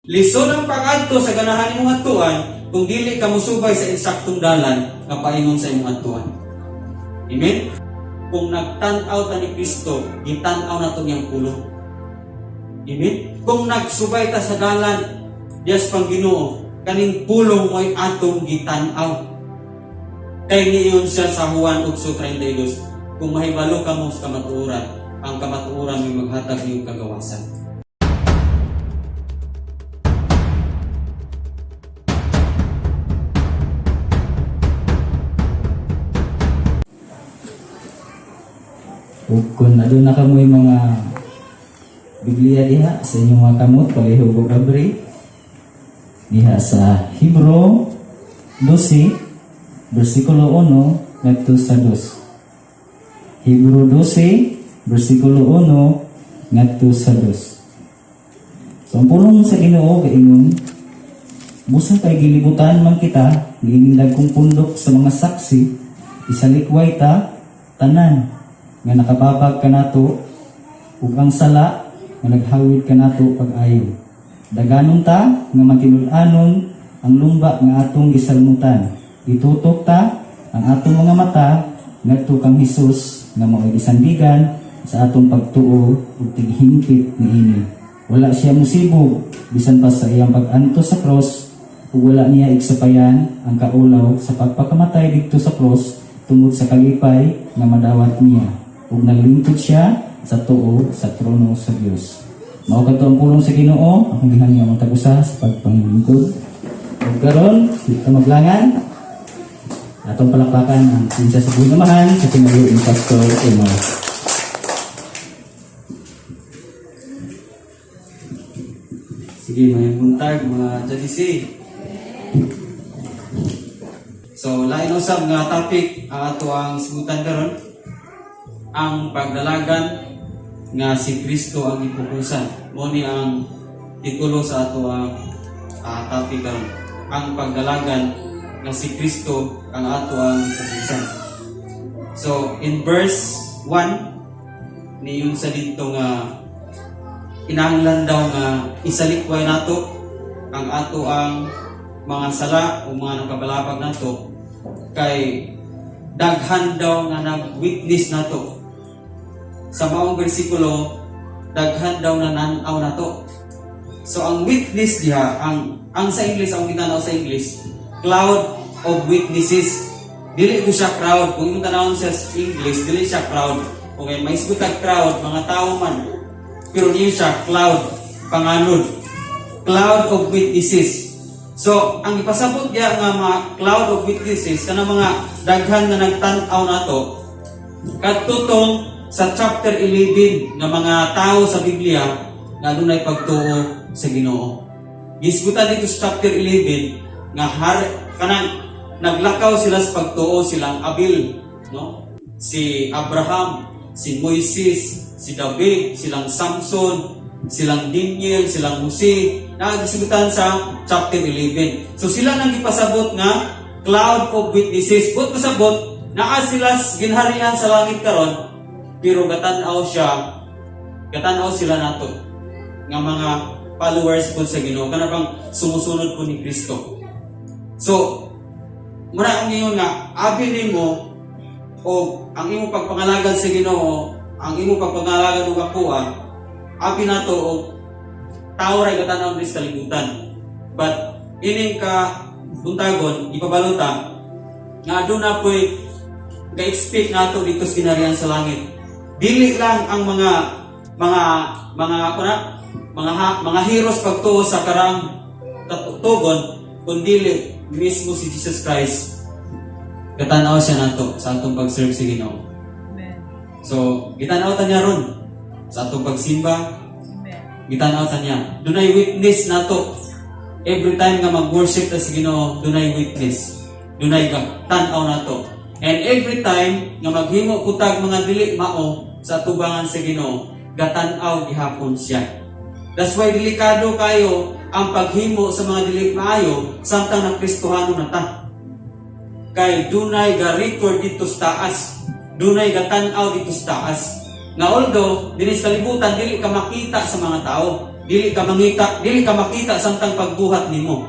Lisod ang pag-adto sa ganahan nimong adtuan kung dili ka mosubay sa eksaktong dalan nga paingon sa imong adtuan. Amen? Kung nagtan-aw ta ni Kristo, gitan-aw nato niyang pulong. Amen? Kung nagsubay ta sa dalan diyas pang Ginoo, kaning pulong mo'y atong gitan-aw. Kay niingon siya sa Juan 8:32, "Kung mahibalo kamo sa kamatuoran, ang kamatuoran may maghatag niyong kagawasan." Ug kung aduna kamoy mga Biblia diha sa inyong mga kamot, palihog og abri diha sa Hebro 12 bersikulo 1 ngadto sa 2. Hebro 12 bersikulo 1 ngadto sa 2. So ang pulong sa Ginoo gaingon, "Busa kay gilibutan man kita niining dagkong pundok sa mga saksi, isalikway ta tanan nga nakababag kanato ug ang sala nga naghawid kanato pag-ayo. Daganon ta nga matinud-anon ang lumba nga atong gisalmutan. Itutok ta ang atong mga mata ngadto kang Hesus nga mao'y gisandigan sa atong pagtuo ug tighingpit niini. Wala siya musibog bisan pa sa iyang pag-antos sa cross ug wala niya igsapayan ang kaulaw sa pagpakamatay didto sa cross tungod sa kalipay nga madawat niya, ug naglingkod siya sa tuo sa trono sa Dios." Mao kadto ang pulong sa Ginoo. Akong gihangyo ang tag-usa sa pagpanglingkod. Ug karon dito maglangan, atong palakpakan ang prinsesa sa buhay namahan sa tinayo ni Pastor Emma. Sige, may buntag mga JDC. So, lain usab nga topic ang ato ang sigutan karon, ang pagdalagan nga si Kristo ang gipukusan. Mo ni ang titulo sa ato ang topic karon. Ang pagdalagan nga si Kristo ang ato ang gipukusan. So, in verse 1 niyon sa dito nga kinahanglan daw nga isalikway nato ang ato ang mga sala o mga nakabalabag nato kay daghan daw nga nag-witness nato. Sa maong bersikulo, daghan daw na nan-aw nato. So ang witness diha, ang sa English, ang gitanaw sa English, cloud of witnesses. Dili ko siya crowd. Kung imong tanawon sa English, dili siya crowd. Okay, may isgutag crowd, mga tao man. Pero niyo siya cloud, panganod. Cloud of witnesses. So, ang ipasabot diya nga mga cloud of witnesses, kanang mga daghan nga nagtan-aw nato, kadtutong sa chapter 11 nga mga tao sa Biblia nga adunay pagtuo sa Ginoo. Gisgutan dito sa chapter 11 nga har kanang naglakaw sila sa pagtuo, silang Abel, no? Si Abraham, si Moises, si David, silang Samson, silang Daniel, silang Jose, nagisgutan sa chapter 11. So sila nang gipasabot nga cloud of witnesses. But pasabot, naa sila ginharian sa langit karon, pero gatan-aw siya, gatan-aw sila nato nga mga followers po sa Ginoo, kana bang sumusunod po ni Kristo. So, mura ang ingon nga abi nimo o ang imong pagpangalagad sa Ginoo, ang imong pagpangalagad og akoa, abi nato og tao ray gatan-aw diri sa kalibutan. But ining ka buntagon ipabaluta nga aduna po'y ga-expect nato dito sa ginharian sa langit. Dili lang ang mga ako na mga heroes pagtuo sa karang katugon, kundi mismo si Jesus Christ, gatanaw siya nato sa atong pag-serve sa Ginoo. Amen. So, gitanaw ta niya ron sa atong pagsimba, Amen. Gitanaw ta niya. Dunay witness nato. Every time nga mag-worship ta sa Ginoo, dunay witness. Dunay tan-aw nato. And every time nga maghimo putag mga dili mao sa atubangan sa Ginoo, gatan-aw gihapon siya. That's why delikado kayo ang paghimo sa mga dili maayo samtang nagkristohano na ta. Kay dunay ga-record dito sa taas. Dunay gatan-aw dito sa taas. Nga although dinhi sa kalibutan dili ka makita sa mga tao, Dili ka mangita, dili ka makita samtang pagbuhat nimo.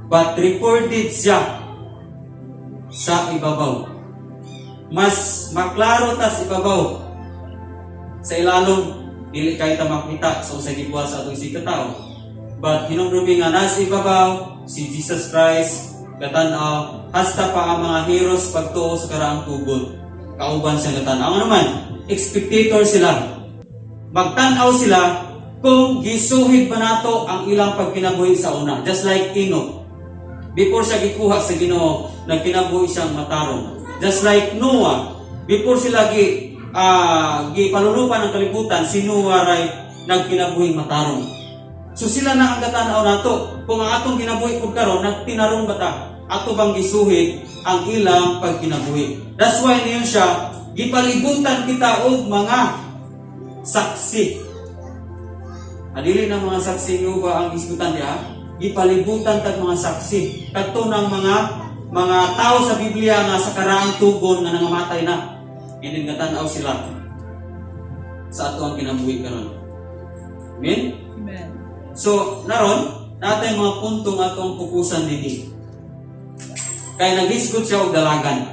But recorded siya sa ibabaw. Mas maklaro ta sa ibabaw. Sa ilalom, dili kay ta makita sa unsay gibuhat sa atong isigkatawo. But hinumdumi nga nasa ibabaw si Jesus Christ gatan-aw hasta pa ang mga heroes pagtuo sa karaang tugon. Kauban siya gatan-aw. Ano man, spectator sila. Magtan-aw sila kung gisuhid ba nato ang ilang pagkinabuhi sa una. Just like Enoch. Before siya gikuha sa Ginoo, nagkinabuhi siyang matarong. Just like Noah, before sila gipalulupan ng kalibutan, si Noah ray nagkinabuhing matarong. So sila na ang gatanaw nato. Kung ang atong kinabuhi pud karon nagtinarong ba ta? Ato bang gisuhid ang ilang pagkinabuhi? That's why niyon siya gipalibutan kita og mga saksi. Adili na mga saksi niyo ba ang isgutan diha? Gipalibutan tag mga saksi. Kadto ng mga tao sa Biblia nga sa karaang tugon nga nangamatay na. Hindi nga tan-aw sila sa ato ang kinabuhi karon. Amen? Amen. So, naron, natay mga puntong atong pukusan dinhi. Kay naghisgot siya og dalagan.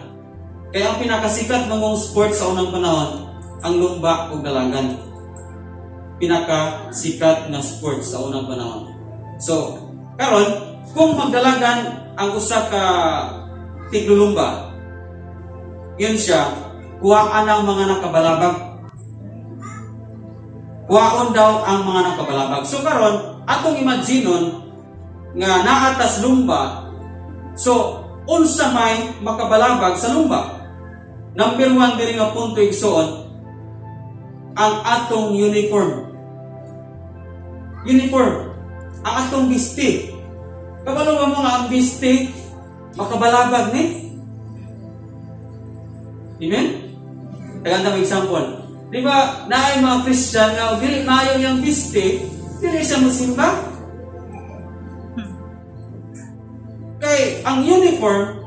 Kaya ang pinakasikat mangong sport sa unang panahon, ang lumba og dalagan. Pinakasikat nga sport sa unang panahon. So, karon, kung magdalagan ang usa ka tiglulumba, yun siya, kuhaan ang mga nakabalabag. Kuhaon daw ang mga nakabalabag. So karon, atong imaginon nga naa tas lumba. So, unsa may makabalabag sa lumba? Number one diri nga punto, igsoon, ang atong uniform. Uniform. Ang atong bisti. Kabalo ba mo nga ang bisti makabalabag ni? Amen? Tagan mo example. Di ba, naay mga Christian nga dili maayo yang bisti, dili siya mosimba? Kay ang uniform,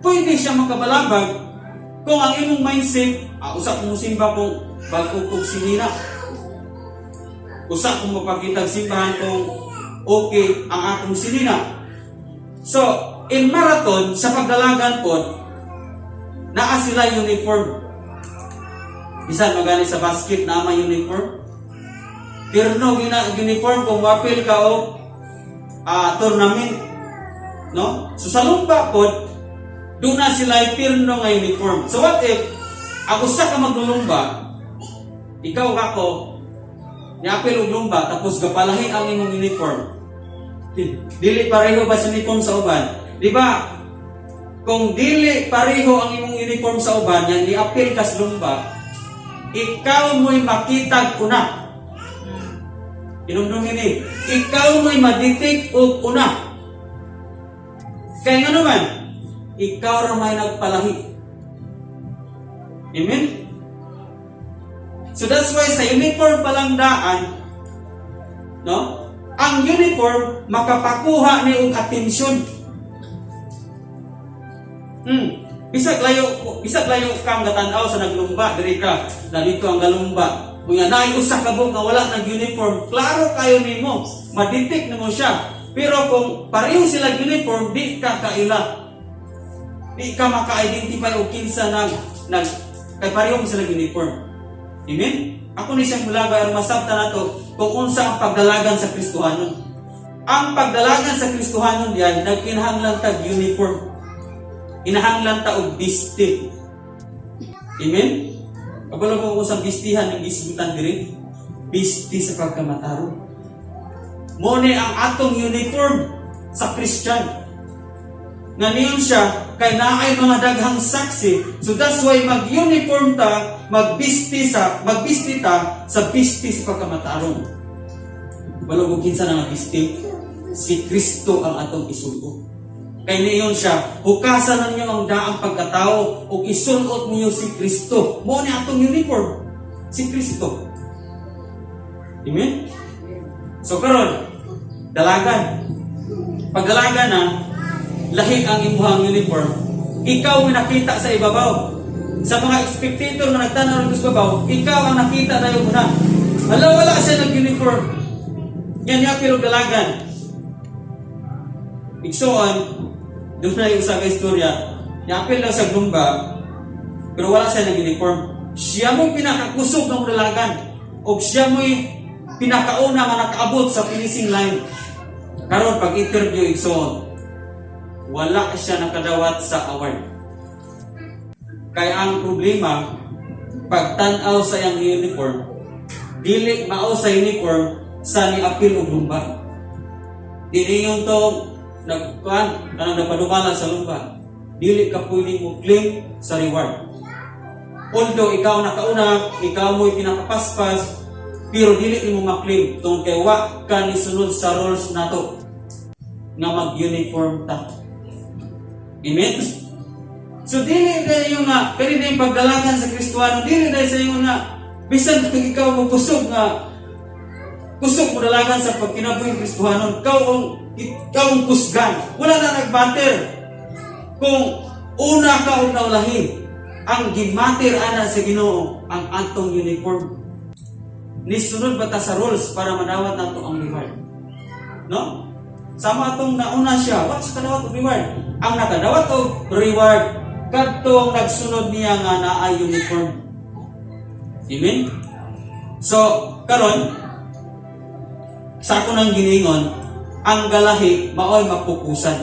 pwede siya makabalabag kung ang imong mindset, usa kong mosimba kung bago kog sinina. Usa kong mapagitag simbahan kung okay ang akong sinina. So, in marathon, sa pagdalagan po, naa sila uniform. Bisan magani sa basket na may uniform. Pero gina uniform kung wapil ka o tournament. No? So sa lumba pod, doon na sila pirno nga uniform. So what if ako sa ka maglulumba, ikaw ako, niapil og lumba, tapos gapalahi ang imong uniform. Dili pareho ba sa uniform sa uban? Di ba? Kung dili pareho ang imong uniform sa uban, yan niapil kas lumba, ikaw mo'y makitag una. Inumdumi ni, ikaw mo'y ma-detect og una. Kaya nga naman, ikaw ra may nagpalahi. Amen? So that's why sa uniform palang daan, no? Ang uniform makapakuha ni og atensyon. Bisag layo kang gatan-aw sa naglumba diri ka, na dito ang galumba. Unya naay usa ka buok nga wala nag-uniform, klaro kayo nimo, ma-detect nimo siya. Pero kung pareho sila uniform, di ka kaila. Di ka maka-identify og kinsa nag nag kay pareho mo sila uniform. Amen? Ako ni siyang mulaga aron masabtan nato kung unsa ang pagdalagan sa Kristohanon. Ang pagdalagan sa Kristohanon diyan nagkinahanglan tag uniform. Kinahanglan ta og bisti. Amen? Kabalo ko kung sa bistihan ng gisgutan diri, bisti sa pagkamatarong. Mo ni ang atong uniform sa Christian. Nga niyon siya kay naay mga daghang saksi. So that's why mag-uniform ta, magbisti ta sa bisti sa pagkamatarong. Kabalo ko kinsa na nga bisti? Si Kristo ang atong isugo. Kay niyon siya, hukasan ninyo ang daang pagkatao ug isulot niyo si Kristo. Mo ni atong uniform, si Kristo. Amen? So karon, dalagan. Pag dalagan na, lahi ang imuhang uniform. Ikaw ang nakita sa ibabaw. Sa mga spectator na nagtanaw sa ibabaw, ikaw ang nakita na yung una. Hala, wala siya nag-uniform. Yan niya pero dalagan. Igsoon, doon na yung sa istorya, niapil daw sa lumba, pero wala siya nag-uniform. Siya mo'y pinakakusog ng dalagan. O siya mo'y pinakauna nga nakaabot sa finishing line. Karon pag interview, igsoon, wala siya nakadawat sa award. Kaya ang problema, pagtanaw sa iyang uniform, dili mao sa uniform sa ni-apil og lumba. Dili yung to nagkuan kanang napadumala sa lumba. Dili ka pwede mo claim sa reward. Although ikaw nakauna, ikaw mo'y pinakapaspas, pero dili nimo ma-claim tungod kay wa ka ni sunod sa rules nato nga mag-uniform ta. Amen? So dili dayon nga kani na yung pagdalagan sa Kristuano, dili dahil sa ingon nga bisan kung ikaw mo kusog nga kusog mo dalagan sa pagkinabuhing Kristuhanon, ikaw ang kusgan. Wala na nagmatter kung una ka o naulahi. Ang gimatter ana sa Ginoo ang atong uniform. Nisunod ba ta sa rules para madawat nato ang reward? No? Sama atong nauna siya, wa siya kadawat og reward. Ang nakadawat og reward kadtong nagsunod niya nga naay uniform. Amen? So, karon sa ako nang giningon, ang galahi maoy mapukusan.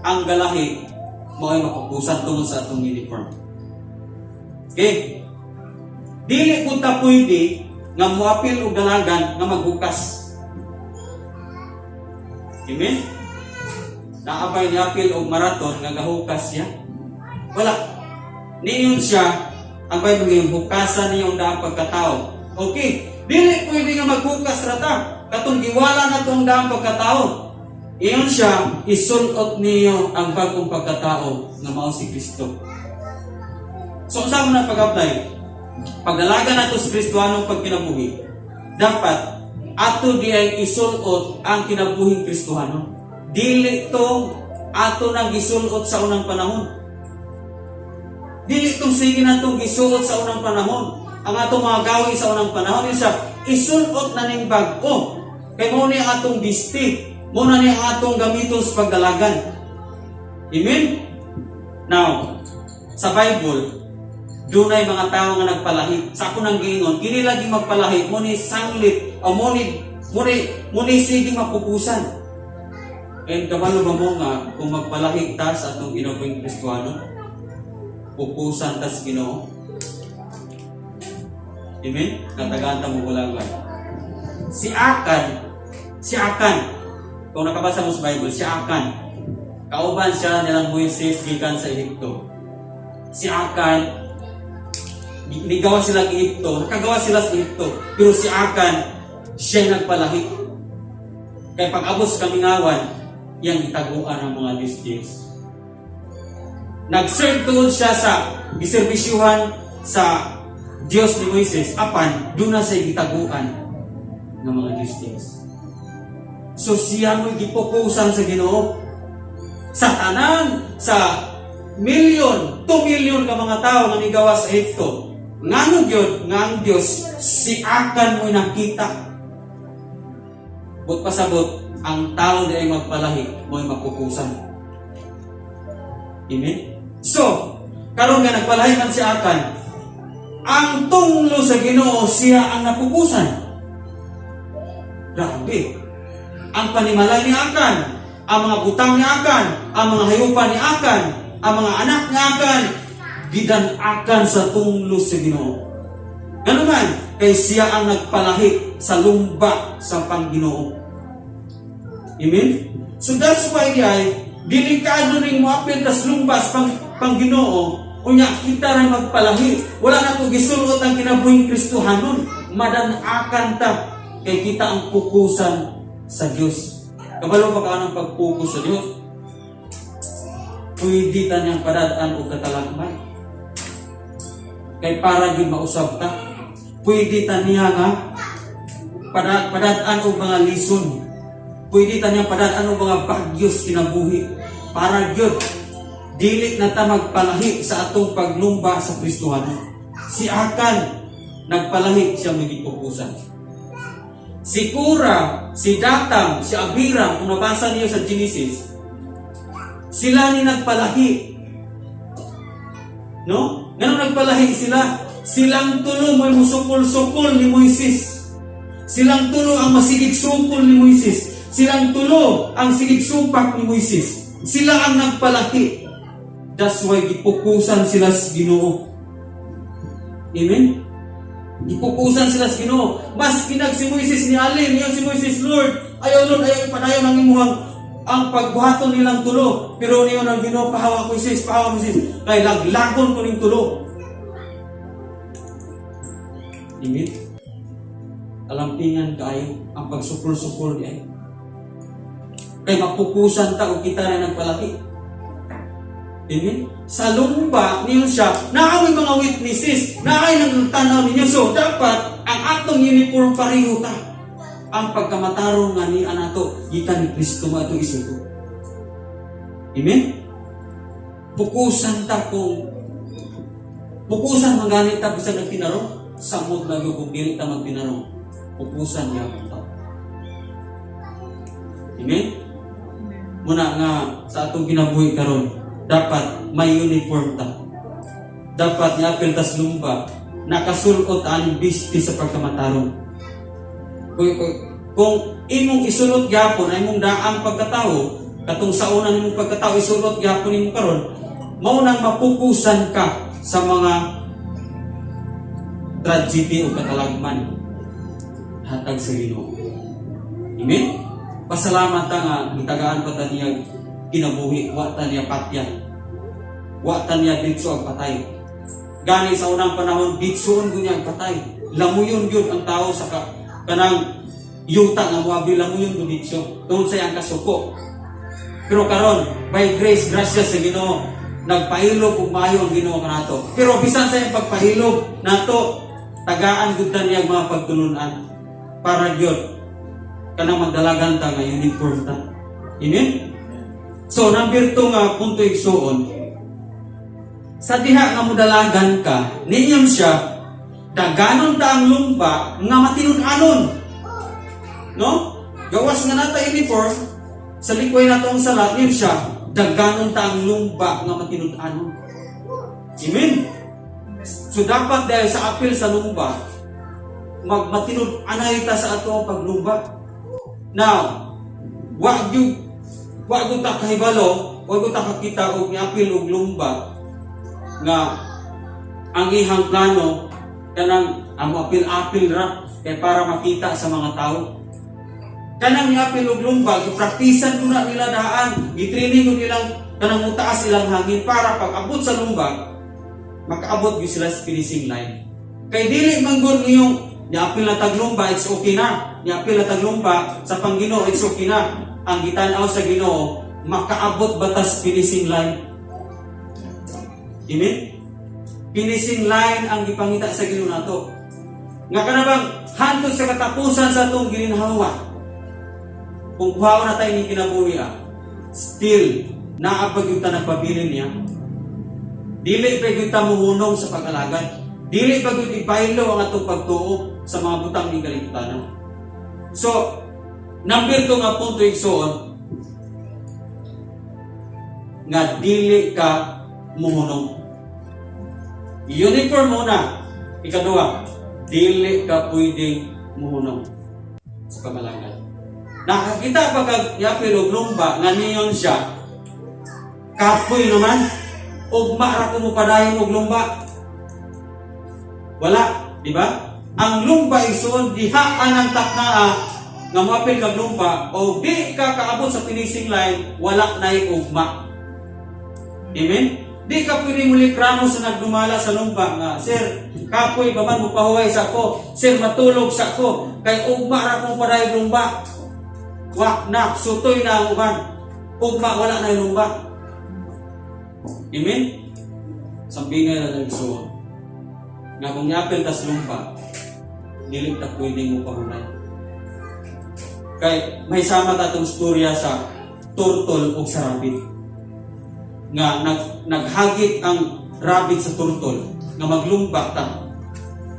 Ang galahi maoy mapukusan tungod sa atong uniform. Okay? Dili pud ta pwede nga moapil og dalagan nga maghukas. Amen? Naa bay niapil og marathon nga gahukas siya? Wala. Niyon siya, ang Bible ngayon, hukasan niyo ang daang pagkatao. Okay, dili pwede nga maghukas ra ta. Katong giwala na tong daang pagkatao. Iyon siya, isulot niyo ang bagong pagkatao nga mao si Kristo. So, unsa mo na pag-apply? Pagdalaga nato sa Kristohanong pagkinabuhi, dapat ato di ay isulot ang kinabuhing Kristohano. Dili tong ato nang gisulot sa unang panahon. Dili tong sige natong gisuot sa unang panahon. Ang atong mga gawi sa unang panahon isa isulot na ning bag-o. Kay mao ni ang atong bisti, mao na ni ang atong gamiton sa pagdalagan. Amen? Now, sa Bible, dunay mga tao nga nagpalahi. Sa ako nang giingon, kini lagi magpalahi mo ni sanglit o mo ni sige mapukusan. And kabalo ba mo nga kung magpalahi ta sa atong kinabuhing Kristohano, pukusan ta sa Ginoo? Amen? Katagaan ta mo bulagan. Si Akan, kung nakabasa mo sa Bible, si Akan, kauban siya nilang Moises gikan sa Ehipto. Si Akan, nigawa sila sa Ehipto, nakagawa sila sa Ehipto, pero si Akan, siya nagpalahi. Kaya pag-abot sa kamingawan, iyang gitaguan ang mga Diyos-Diyos. Nag-serve tuod siya sa giserbisyuhan sa Diyos ni Moises, apan doon na siya gitaguan ng mga Diyos-Diyos. So siya mo'y gipukusan sa Ginoo. Sa tanan, sa million, 2 million ka mga tao nga nigawa sa Ehipto. Ngano gyud nga ang Dios si Akan mo'y nakita? But pasabot, ang tao di ay magpalahi, mo'y mapukusan. Amen? So, karon nga nagpalahi man si Akan, ang tunglo sa Ginoo, siya ang napukusan. Grabe. Ang panimalay ni Akan, ang mga butang ni Akan, ang mga hayupan ni Akan, ang mga anak ni Akan, gidan-akan sa tunglo sa Ginoo. Ganun man, kay siya ang nagpalahi sa lumba sa Panginoon. Amen? So that's why di ay, delikado ning moapil tas lumba sa Panginoon, unya kita rin magpalahi. Wala na to gisulot ang kinabuhing Kristohanon. Madanakan ta, kay kita ang pukusan sa Diyos. Kabalo pa ka ng pagpukus sa Diyos? Pwede ta niyang padadaan og katalakmay. Kay para gyud mausab ta. Pwede ta niya nga padadaan og mga lison. Pwede ta niya padadaan og mga bagyos kinabuhi. Para gyud dili na ta magpalahi sa atong paglumba sa Kristohanon. Si Akan nagpalahi, siya may gipukusan. Si Korah, si Dathan, si Abiram, kung nabasa niyo sa Genesis, sila ni nagpalahi. No? Nganong nagpalahi sila? Silang tulo mo'y musukol-sukol ni Moises. Silang tulo ang masigig sukol ni Moises. Silang tulo ang sigig supak ni Moises. Sila ang nagpalahi. That's why gipukusan sila sa Ginoo. Amen? Gipukusan sila sa Ginoo. Mas kinag si Moises ni alin, niya si Moises, "Lord, ayaw, Lord, ayaw ipadayon ang imuhang ang pagbuhaton nilang tulo." Pero niyo ng Ginoo, "Pahawa, Moises, pahawa, Moises. Kay laglagon ko ning tulo." Amen? Kalampingan kaayo ang pagsukol-sukol diay. Kay mapukusan ta og kita na nagpalaki. Amen? Sa lumba niyo siya, naay mga witnesses, naay nang tanaw ninyo. So, dapat ang atong uniform pareho ta. Ang pagkamatarong nga ni anato, gikan ni Kristo mo ato isugo. Amen? Pukusan ta kung pukusan man gani ta bisan nagtinarong, samot na gyud kung dili ta magtinarong. Pukusan niya ta. Amen? Muna nga sa atong kinabuhi karon, dapat may uniform ta. Dapat niapil tas lumba, nakasulot ang bisti sa pagkamatarong. Kung imong isulot gyapon ay imong daang pagkatao, katong sa una nimong pagkatao isulot gyapon nimo karon, mao nang mapukusan ka sa mga tragedy o katalagman hatag sa Ginoo. Amen? Pasalamat ta nga gitagaan pa ta niya kinabuhi, wa ta niya patya. Wa ta niya ditso ang patay. Gani sa unang panahon, ditsoon ko niya ang patay. Lamuyon yun ang tao sa kanang yuta nga moabi, lamuyon ko ditso. Tungod sa iyang kasuko. Pero karon, by grace, grasya sa Ginoo, nagpahilog ug maayo ang Ginoo kanato. Pero bisan sa iyang pagpahilog nato, tagaan gud ta niya ang mga pagtulunan para gyud kanang magdalagan ta nga uniform ta. Amen? So, number 2 nga punto, igsuon, sa diha nga modalagan ka, ninyon siya, daganon ta ang lumba nga matinud-anon. No? Gawas nga nata uniform, sa likway nato ang sala, ninyon siya, daganon ta ang lumba nga matinud-anon. Amen? So dapat dahil sa apil sa lumba, magmatinud-anay ta sa ato ang paglumba. Now, wa gyud ta kahibalo, wa gyud ta kakita og miapil og lumba nga ang ihang plano kanang ang apil-apil ra kay para makita sa mga tao. Kanang miapil og lumba, gipraktisan ko na nila daan, gitraining ko nilang kanang mutaas ilang hangin para pag abot sa lumba, makaabot gyud sila sa finishing line. Kay dili man gud ngayong niapil na taglumba, it's okay na. Niapil na taglumba sa pangginoo, it's okay na. Ang gitan-aw sa Ginoo, makaabot ba tas finishing line? Amen? Finishing line ang gipangita sa Ginoo nato. Nga kana bang hantod sa katapusan sa atong gininhawa. Kung kuhaon na tayo ni kinabuhi ah, still naa pa gyud ta nagpabilin niya. Dili pa gyud ta muhunong sa pag-alagad. Dili pa gyud ibaylo ang atong pagtuo sa mga butang ning kalibutan. So, number 2 nga punto, igsoon, nga dili ka muhunong. Uniform muna. Ikaduha, dili ka pwedeng muhunong sa pamalangan. Nakakita pa kag yapil og lumba nga niyon siya, "Kapoy naman, ugma ra ko mo padayon og lumba." Wala, di ba? Ang lumba, igsoon, diha ang taknaa nga moapil kag lumba o di ka kaabot sa finishing line, wala na'y ugma. Amen? Di ka pwede muli kramo sa nagdumala sa lumba nga, "Sir, kapoy ba man mo pahuway sa ko? Sir, matulog sa ko. Kay ugma ra kong padayon lumba." Wa na, sutoy na ang uban. Ugma, wala na yung lumba. Amen? Sampingay na lang, igsoon. Nga kung niapil tas lumba, dili ta pwedeng mo pahunay. Kay may sama ta atong storya sa turtle o sa rabbit. Nga naghagit ang rabbit sa turtle nga maglumba ta.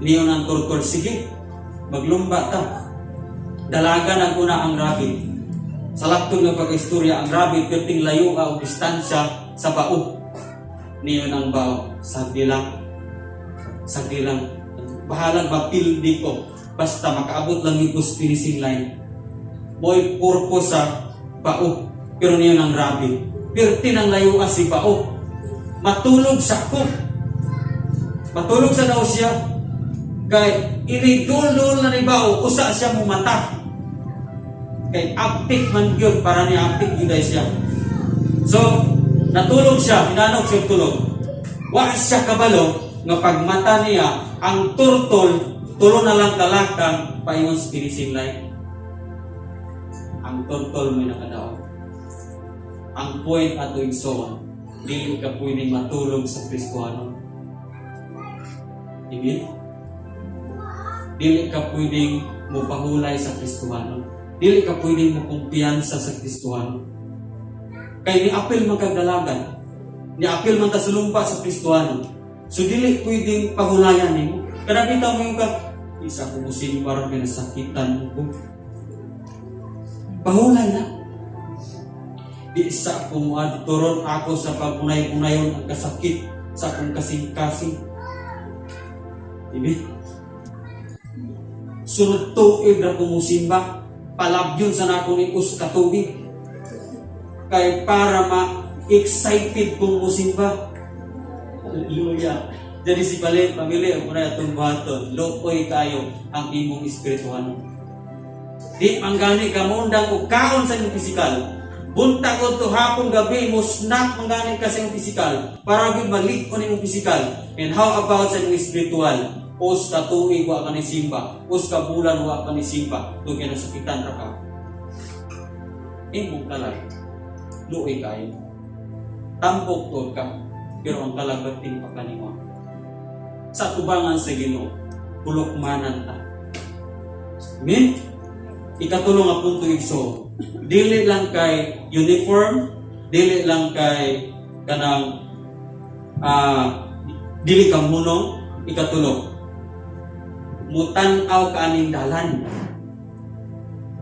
Niyon ang turtle, "Sige, maglumba ta." Dalaga nag-una ang rabbit. Sa laktong nga pag-istorya, ang rabbit perting layo o distansya sa bao. Niyon ang bao. Sagdi lang. Sagdi lang. Bahalag mapildi ko. Basta makaabot lang yung finishing line. Mo'y purpose sa bao. Pero niyon ang rabbit. Perti ng layo si bao. Matulog sa ko. Matulog sa daw siya. Kay inidul-dul na ni bao, usa siya mo mata. Kay aptik man gyud para ni aptik gyud ay siya. So, natulog siya, hinanog siya tulog. Wa siya kabalo nga pagmata niya ang turtle, tulo na lang kalakang paingon sa finishing line. Ang turtle may nakadaog. Ang point ato, igsoon, dili ka pwedeng matulog sa Kristohanon. Amen? Dili ka pwedeng mupahulay sa Kristohanon. Dili ka pwedeng mukumpiyansa sa Kristohanon. Kay ni apil man kag dalagan. Ni apil man ta sulumpa sa Kristohanon. So dili pwedeng pahulayan nimo. Kada bitaw mo yung ka, isa ko musim parang pinasakitan ko. Pahulay na. Di sa ako muadturon ako sa pagunay-gunayon ang kasakit sa akong kasing-kasing. Ibi? Sunod tuig ra ko musimba, palabyon sa nako ni us katubig. Kay para ma-excited kong musimba. Hallelujah. Jadi si Palit, pamilya, kung na itong buhaton, luoy kayo ang imong espirituhanon. Di man gani ka moundang og kaon sa imong pisikal. Buntag to hapon gabi mo snack man gani ka sa imong pisikal para gyud malig-on imong pisikal. And how about sa imong spiritual? Us ka tuig wa ka ni simba, us ka bulan wa ka ni simba, tungod kay nasakitan ra ka. Imong kalag, luoy kayo. Tambok to ka, pero ang kalag bating pa kanimo. Sa tubangan sa Ginoo, pulukmanan ta. Amen? Ikatulo nga punto, igso, dili lang kay uniform, dili lang kay kanang dili ka munong. Ikatulo, mutan-aw ka aning dalan.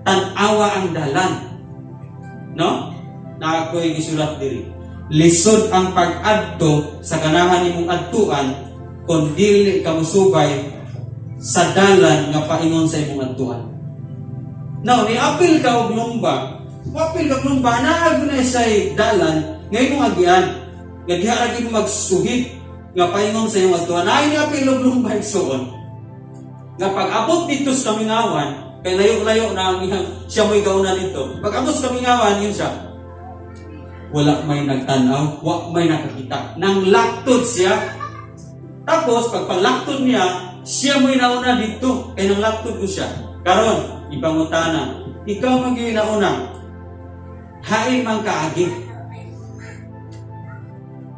Tan-awa ang dalan. No? Na ako'y gisulat diri. Lisod ang pag-adto sa ganahan nimong adtuan kung dili ka musubay sa dalan nga paingon sa imong adtuan. Now, ni-apil ka og lumba, apil ka og lumba, naa na siya'y dalan nga imong agian. Nga diha ra gyud mo magsuhid nga paingon sa imong adtuan. Ay, ni-apil og lumba, igsuon. Nga pag-abot dito sa kamingawan, kay layo-layo na ang iyang, siya mo'y gauna dito. Pag abot sa kamingawan, yun siya. Wala may nagtanaw, wa may nakakita. Nang laktod siya. Tapos, pag paglaktod niya, siya mo'y nauna dito. Kay nang laktod ko siya. Karon, ipangutana, ikaw man gyud nauna. Hain man kaagi.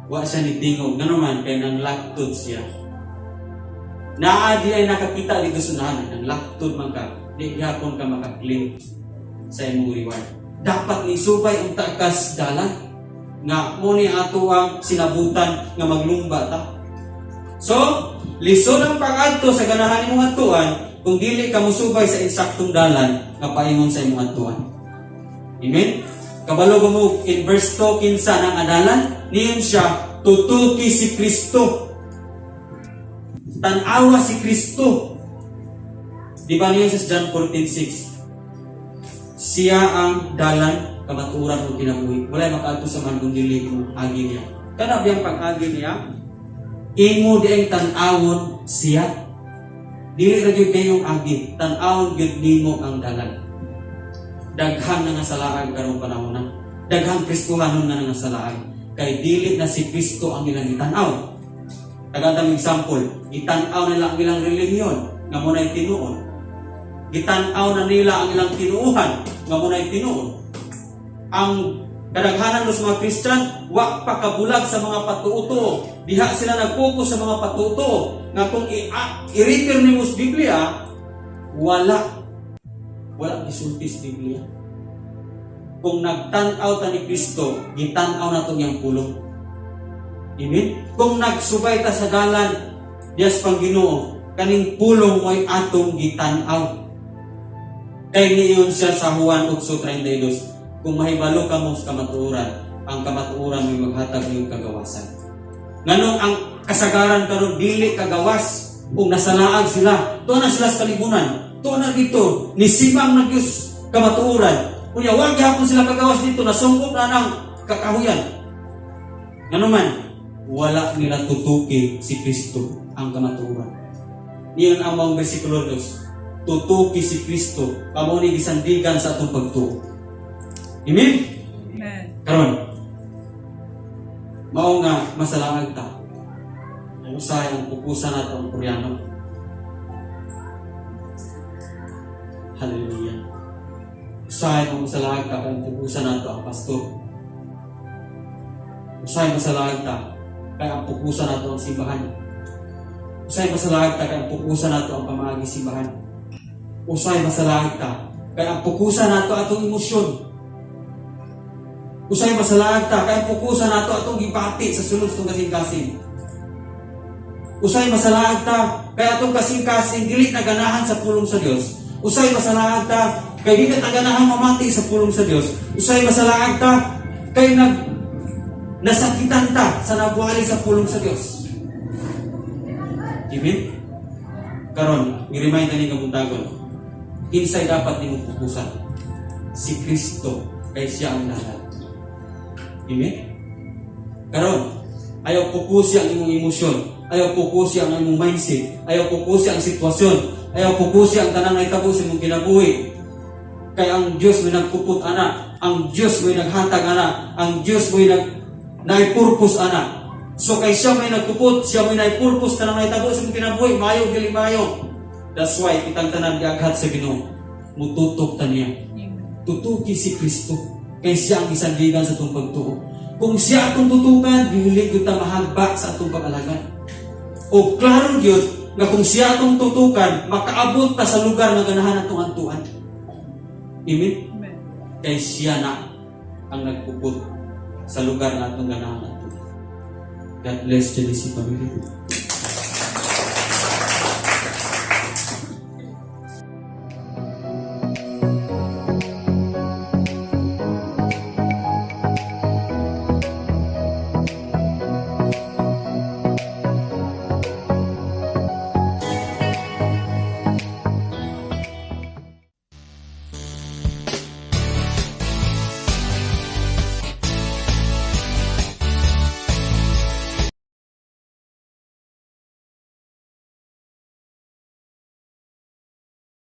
Wa siya ni tingog. Ngano man, kay nang laktod siya. Naa di ay nakakita dito sa unahan, nang laktod man ka, di gihapon ka makaklaim sa imong reward. Dapat ni subay unta kas dalan nga mo ni ato ang sinabutan nga maglumba ta. So, lisod ang pag-adto sa ganahan nimong adtuan kung dili ka musubay sa eksaktong dalan nga paingon sa imong adtuan. Amen? Kabalo ba mo in verse 2, kinsa ng adalan? Niyon siya, tutuki si Kristo. Tanawa si Kristo. Di ba niyon sa John 14:6? Siya ang dalan, kamatuoran ug kinabuhi. Wala makaadto sa Amahan kung dili mo agi niya. Kana biyang pag-agi niya, imo di ang tan-awon siya. Dili ra gyud kayong agi, tan-awon gyud nimo ang dalan. Daghan na nga salaag karong panahon na. Daghang Kristohanon na nga salaag. Kay dili na si Kristo ang ilang gitan-aw. Tagatang example, gitan-aw nila ang ilang relihiyon nga mo na'y tinuod. Gitan-aw na nila ang ilang tinuuhan nga mo na'y tinuod. Ang kadaghanan sa mga Christian, wa pa kabulag sa mga patuo. Diha sila nagpokus sa mga patuo nga kung i-refer nimo sa Biblia, wala wala gisulti sa Biblia. Kung nagtan-aw ta ni Kristo, gitan-aw nato iyang pulong. Amen? Kung nagsubay ta sa dalan diyas pang Ginoo, kaning pulong mo'y atong gitan-aw. Kay niingon siya sa Juan 8:32, "Kung mahibalo kamo sa kamatuoran, ang kamatuoran mo'y maghatag inyong kagawasan." Nganong ang kasagaran karon dili kagawas kung nasalaag sila, tuwa na sila sa kalibunan, tuwa na dito, nisimang na Diyos kamatuoran. Kunya wa gihapon sila kagawas dito, nasungkop na ng kakahuyan. Ngano man, wala nila tutuki si Kristo ang kamatuoran. Niyon ang mga bersikulo dos. Tutuki si Kristo, kamo ni gisandigan sa atong pagtuo. Amen? Amen. Karon, mao nga masalaag ta. Usahay ang pupusan nato ang Koreano. Hallelujah. Usahay ang masalaag ta kay ang pupusan nato ang pastor. Usahay masalaag ta kay ang pupusan nato ang simbahan. Usahay masalaag ta kay ang pupusan nato ang pamaagi simbahan. Usahay masalaag ta kay ang pukusan nato atong emosyon. Usay masalaag ta kay ang pukusan nato atong gibati sa sulod sa kasing-kasing. Usay masalaag ta kay atong kasing-kasing dili na ganahan sa pulong sa Dios. Usay masalaag ta kay dili ta ganahan mamati sa pulong sa Dios. Usay masalaag ta kay nasakitan ta sa nagwali sa pulong sa Dios. Amen? Karon, gi-remind ni kabuntagon. Kinsay dapat nimong pukusan? Si Kristo, kay siya ang dalan. Amen? Karon, ayaw pukusi ang imong emosyon, ayaw pukusi ang imong mindset, ayaw pukusi ang sitwasyon, ayaw pukusi ang tanang nahitabo sa imong kinabuhi. Kay ang Diyos may nagpuput ana, ang Diyos may naghatag ana, ang Diyos may naipurpose ana. So kay siya may nagpuput, siya may naipurpose tanang nahitabo sa imong kinabuhi, mayo dili mayo. That's why kitang tanan giaghat sa Ginoo. Mututok ta niya. Amen. Tutuki si Kristo. Kay siya ang gisandigan sa atong pagtuo. Kung siya atong tutukan, dili gyud ta mahagba sa atong pag-alagad. O klaro gyud nga kung siya atong tutukan, makaabot ta sa lugar nga ganahan atong antuan. Amen? Amen. Kay siya na ang nagpuput sa lugar nga atong ganahan antuan. God bless JDC family.